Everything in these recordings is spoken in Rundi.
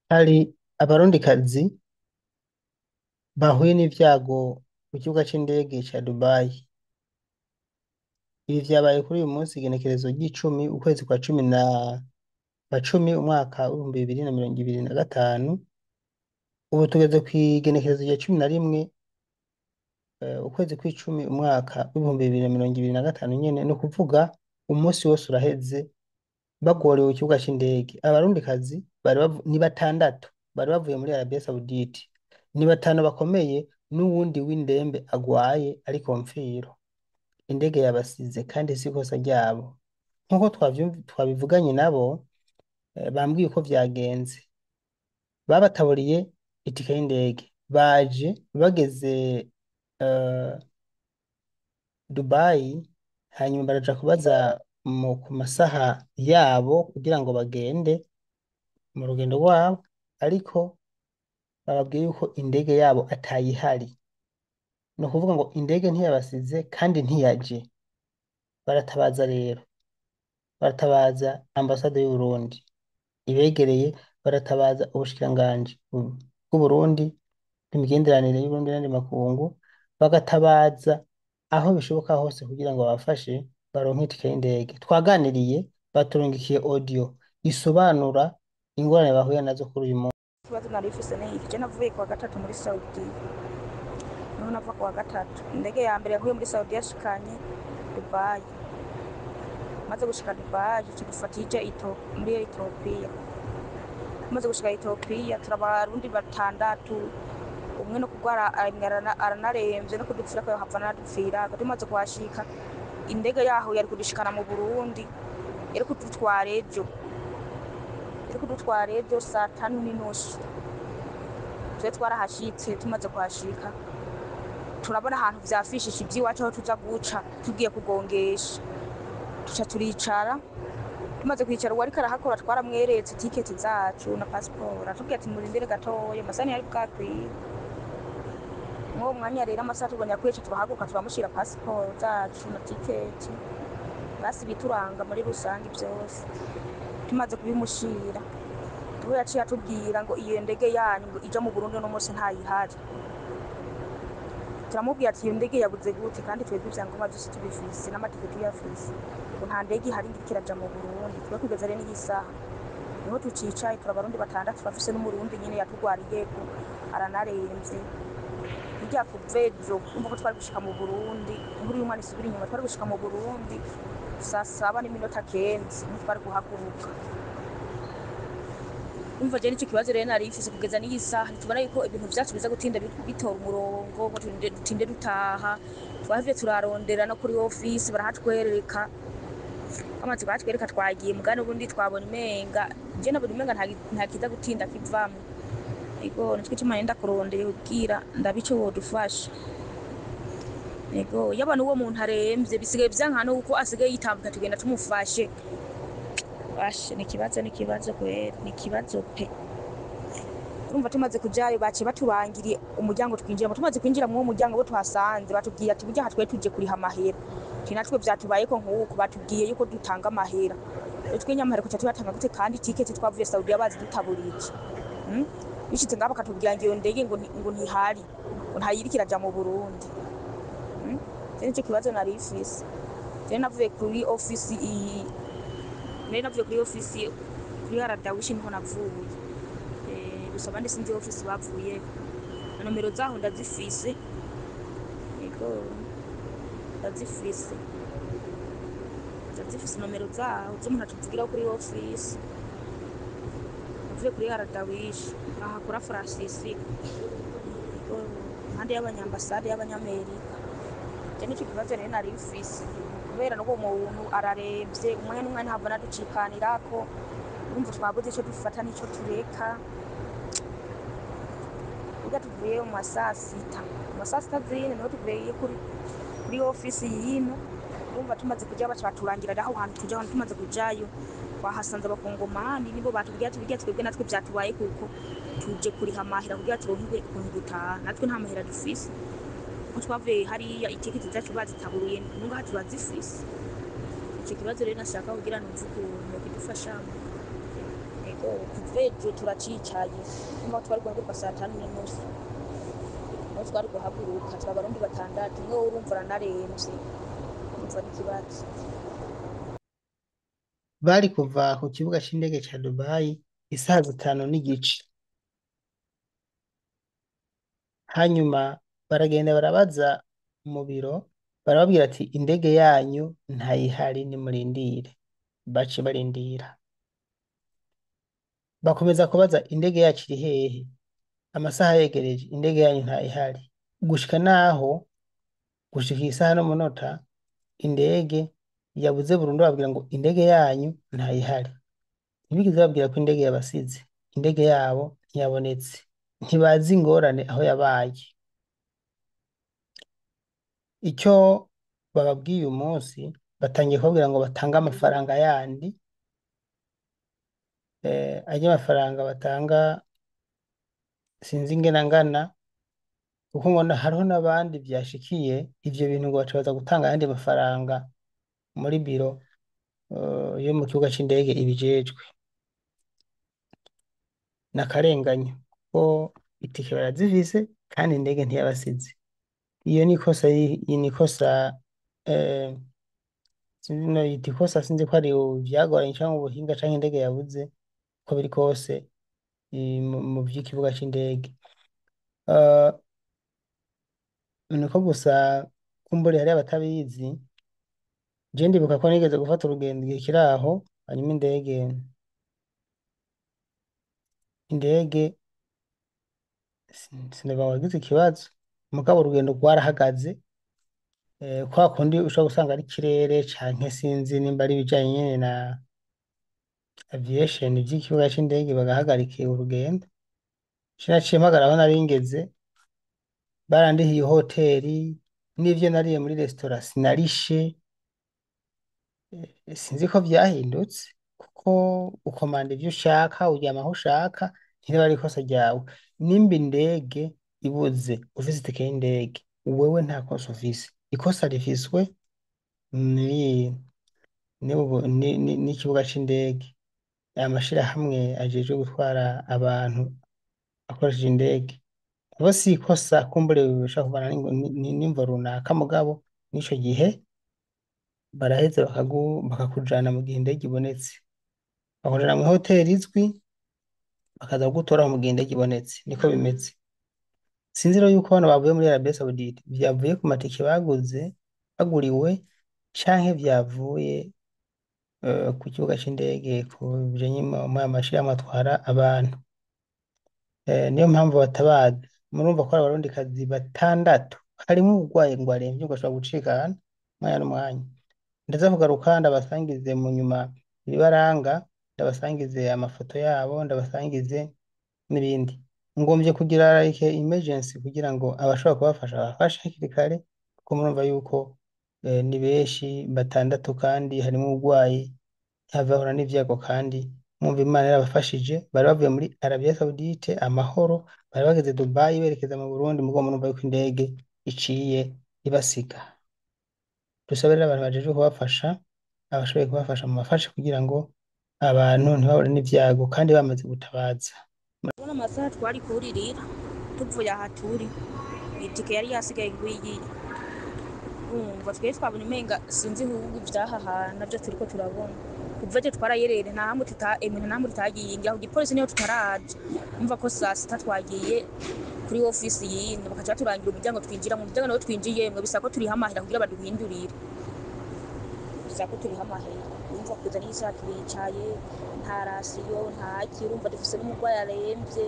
Hari abarundikazi bahuye n'ivyago ku kibuga c'indege ca Dubai. Ibi vyabaye kuri uyu munsi igenekerezo ry'icumi ukwezi kwa cumi na kwa cumi umwaka w'2025. Ubu tugeze kw'igenekerezo rya 11, ukwezi kw'icumi umwaka w'2025 nyene, ni ukuvuga umunsi wose uraheze bagorewe ikibuga c'indege. Abarundikazi bari ni batandatu bari bavuye muri Arabia Saudite, ni batanu bakomeye n'uwundi w'indembe agwaye ariko mfiro. Indege yabasize kandi si ikosa ryabo. Nk'uko twabivuganye nabo, bambwiye uko vyagenze. Babataburiye itike y'indege, baje bageze Dubai, hanyuma baraja kubaza ku masaha yabo kugira ngo bagende mu rugendo rwabo, ariko bababwiye yuko indege yabo atayihari. Ni ukuvuga ngo indege ntiyabasize kandi ntiyaje. Baratabaza rero, baratabaza ambasade y'Uburundi ibegereye, baratabaza ubushikiranganji bw'Uburundi bw'imigenderanire y'Uburundi n'ayandi makungu, bagatabaza aho bishoboka hose kugira ngo babafashe baronke itike y'indege. Twaganiriye, baturungikiye audio isobanura ingorane bahuye nazo kuri uyu munsi. Ikibazo nari mfise ni iki: je navuye kuwa gatatu muri Saudiya, niho nava kuwa gatatu. Indege ya mbere yavuye muri Saudiya yashikanye Dubai. Maze gushika Dubai, ica dufata ija muri Ethiopia. Tumaze gushika Ethiopia, turaba abarundi batandatu, umwe no kugwara aranaremvye no kudupfirako yohava anadupfirako. Tumaze kuhashika, indege yaho yari kudushikana mu Burundi, yari kudutwara ejo, yari kudutwara ejo saa tanu n'inusu. Twe twarahashitse, tumaze kuhashika turabona ahantu vyafishishe ivy'iwacu aho tuza guca tugiye kugongesha, tuca turicara. Tumaze kwicara, uwariko arahakora twaramweretse tiketi zacu na pasiporo, aratubwira ati murindire gatoya, amasaha ntiyari bwakwiye. Mw'uwo mwanya rero amasaha tubonye akwiye, turahaguruka turamushira pasiporo zacu na tiketi, basi ibituranga muri rusange vyose. Tumaze kubimushira, niwe yaciye atubwira ngo iyo ndege yanyu ngo ija mu Burundi uno munsi ntayihari. Turamubwira ati iyo ndege yabuze gute kandi twebwe ivyangombwa vyose tubifise n'amatike tuyafise? Ngo nta ndege ihari ngo iriko iraja mu Burundi. Twe kugeza rero n'iyi saha niho tucicaye, turi abarundi batandatu, turafise n'umurundi nyene yatugwariyeko aranaremvye. Hirya kuva ejo urumva ko twari gushika mu Burundi, inkuru y'umwana isubira inyuma, twari gushika mu Burundi saa saba n'iminota kenzi niho twari guhaguruka. Umva, je nico kibazo rero nari mfise kugeza n'iyi saha. Ntitubona yuko ibintu vyacu biza gutinda bitora umurongo ngo dutinde dutaha. Twahevye turarondera no kuri ofisi barahatwereka, bamaze kuhatwereka twagiye mugani ubundi twabona umenga, je nabona umenga nta kiza gutinda kivamwo. Ego, nico gituma nenda kurondera kugira ndabe ico wodufasha. Ego, yabona uwo muntu aremvye bisigaye vyanka nuko asigaye yitambuka tugenda tumufashe. Bashe ni ikibazo, ni ikibazo kweri, ni ikibazo pe. Urumva tumaze kujayo baciye batubangiriye umuryango twinjiramo. Tumaze kwinjira mw'uwo muryango, bo tuhasanze batubwiye ati burya aha twari tuje kuriha amahera, ati natwe vyatubayeko nk'uko batubwiye yuko dutanga amahera. Rero twe nyamahera kuca tuyatanga gute kandi tiketi twavuye Saudiya bazidutaburije? Bishitse ngaho bakatubwira ngo iyo ndege ngo ntihari, ngo ntayiriko iraja mu Burundi. Je nico kibazo nari mfise. Je navuye kuri ofisi iyi, nari navuye kuri ofisi kuri Aradawishi niho navuye. Gusa abandi sinzi ofisi bavuyeko, na nomero zaho ndazifise. Ego, ndazifise, ndazifise nomero zaho z'umuntu atuvugiraho kuri ofisi. Navuye kuri Aradawishi aha kuri Francis. Ego, impande y'abanyambasade y'abanyamerika. Je nico kibazo rero nari mfise kubera n'uwo muntu araremvye, umwanya n'umwanya ntava anaducikanirako. Urumva twabuze ico dufata n'ico tureka. Burya tuvuye mu masasita, mu masasita zine niho tuvuye kuri ofisi y'ino. Urumva tumaze kuja baca baturangira aho hantu tuja. Ahantu tumaze kujayo twahasanze abakongomani, nibo batubwiye ati burya twebwe natwe vyatubaye kuko tuje kuriha amahera kugira turonke ukuntu dutaha, natwe nta mahera dufise kuko twavuye hariya itiketi zacu bazitaburuye, nungaha turazifise. Ico kibazo rero nashaka kugira numve ukuntu yokidufashamo. Kuva ejo turacicaye, niho twari guhaguruka 5:30, niho twari guhaguruka. Turi Abarundi batandatu, umwe urumva aranaremvye, urumva n'ikibazo. Bari kuva ku kibuga c'indege ca Dubai isaha 5:30. Hanyuma baragenda barabaza mu biro, barababwira ati indege yanyu ntayihari, nimurindire. Bace barindira, bakomeza kubaza indege yacu iri hehe, amasaha yegereje, indege yanyu ntayihari. Gushika naho gushika isaha n'umunota indege yabuze burundu, bababwira ngo indege yanyu ntayihari. Ntibigeze bababwira ko indege yabasize, indege yabo ntiyabonetse, ntibazi ingorane aho yabaye. Icyo bababwiye uyu munsi, batangiye kubabwira ngo batange amafaranga yandi, ajya amafaranga batanga sinzi ingene angana, kuko mbona hariho n'abandi vyashikiye ivyo bintu ngo baca baza gutanga ayandi mafaranga muri biro yo mu kibuga c'indege ibijejwe. N'akarenganyo kuko itike barazifise kandi indege ntiyabasize. Iyo ni ikosa, iyi ni ikosa, sinzi noyita ikosa, sinzi ko ari ivyagoranye canke ubuhinga canke indege yabuze, uko biri kose mu vy'ikibuga c'indege. Niko gusa kumbure hariho abatabizi, je ndibuka ko nigeze gufata urugendo igihe kiri aho, hanyuma indege sinovuga ngo yagize ikibazo, mugabo urugendo rwarahagaze, kwa kundi ushobora gusanga ari ikirere canke sinzi nimba ari ibijanye nyene na aviation vy'ikibuga c'indege, bagahagarika urugendo. Je naciye mpagarara aho nari ngeze, barandihiye ihoteri n'ivyo nariye muri resitora sinarishe, sinzi ko vyahindutse kuko ukomanda ivyo ushaka, uryama aho ushaka, ntiba ari ikosa ryawe. Nimba indege ibuze ufise itike y'indege, wewe nta kosa ufise, ikosa rifiswe n'ikibuga c'indege, amashirahamwe ajejwe gutwara abantu akoresheje indege. Abo si ikosa, kumbure bishobora kuvana n'imvo runaka, mugabo n'ico gihe baraheza bakakujana mu gihe indege ibonetse, bakakujana mw'ihoteri izwi, bakaza kugutora mu gihe indege ibonetse, niko bimeze. Sinzi rero yuko bano bavuye muri Arabie Saoudite vyavuye ku matike baguze baguriwe canke vyavuye ku kibuga c'indege ku bijanye mu mashirahamwe atwara abantu. Niyo mpamvu batabaza. Murumva ko ari abarundikazi batandatu, harimwo uwurwaye ngo aremvye ngo ashobora gucikana umwanya n'umwanya. Ndaza kugaruka ndabasangize mu nyuma ibibaranga, ndabasangize amafoto yabo, ndabasangize n'ibindi. Ngomvye kugira like emergency kugira ngo abashobora kubafasha babafashe hakiri kare, kuko murumva yuko ni benshi batandatu kandi harimwo uwurwaye, ntihave bahura n'ivyago kandi mwumva Imana yarabafashije. Bari bavuye muri Arabie Saoudite amahoro, bari bageze Dubai berekeza mu Burundi, mugabo murumva yuko indege iciye ibasiga. Dusabe rero abantu bajejwe kubafasha, abashoboye kubafasha mubafashe kugira ngo abantu ntibahure n'ivyago kandi bamaze gutabaza. Urabona amasaha twari kuririra tuvuye aha turi, itike yari yasigaye ngwiyi, urumva twebwe twabona umenga sinzi ibihugu vy'aha hantu navyo turiko turabona. Kuva ejo twarayerere, nta hamwe tuta, emwe nta hamwe tutagiye, ngira ku gipolisi niho tutaraja. Umva ko saa 6 twagiye kuri ofisi yindi, bakaca baturangira umuryango twinjira mu muryango, nawo twinjiyemwo bisaba ko turiha amahera kugira baduhindurire, bisaba ko turiha amahera. Urumva kuza n'isaha turicaye, nta rasiyo ntaki, urumva dufise n'umurwayi aremvye.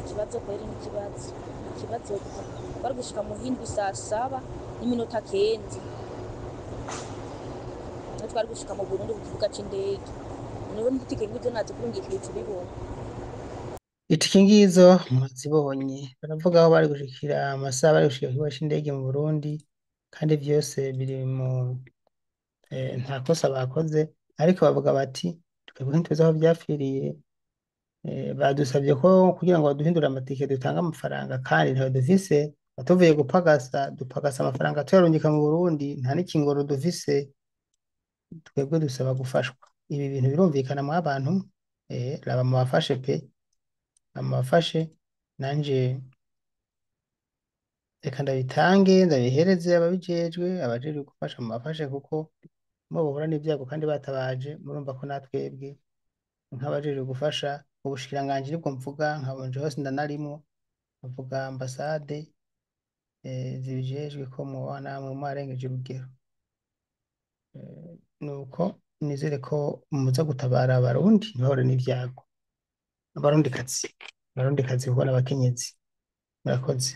Ikibazo kweri n'ikibazo, ikibazo bari gushika mu hindwi 7:09, niho twari gushika mu Burundi ku kibuga c'indege. Niho n'itike ngizo nazikurungikira uca ubibona. Itike ngizo mwazibonye, baravuga aho bari gushikira, amasaha bari gushikira ku kibuga c'indege mu Burundi, kandi vyose biri mu nta kosa bakoze, ariko bavuga bati twebwe ntituzi aho vyapfiriye, badusavye ko kugira ngo baduhindure amatike dutange amafaranga kandi ntayo dufise, tuvuye gupagasa dupagasa amafaranga tuyarungika mu Burundi, nta n'ikingoro dufise, twebwe dusaba gufashwa. Ibi bintu birumvikana mwa bantu, raba mubafashe pe, mubafashe nanje reka ndabitange ndabihereze ababijejwe, abajejwe gufasha mubafashe kuko mo bahura n'ibyago kandi batabaje, murumva ko natwebwe nk'abajejwe gufasha ubushikiranganji nibwo mvuga nkabonje hose ndanarimwo, mvuga ambasade zibijejwe ko mwoba namwe mwarengeje urugero. Nuko nizere ko muza gutabara abarundi ntibahure n'ivyago, abarundikazi, abarundikazi kuko n'abakenyezi. Murakoze.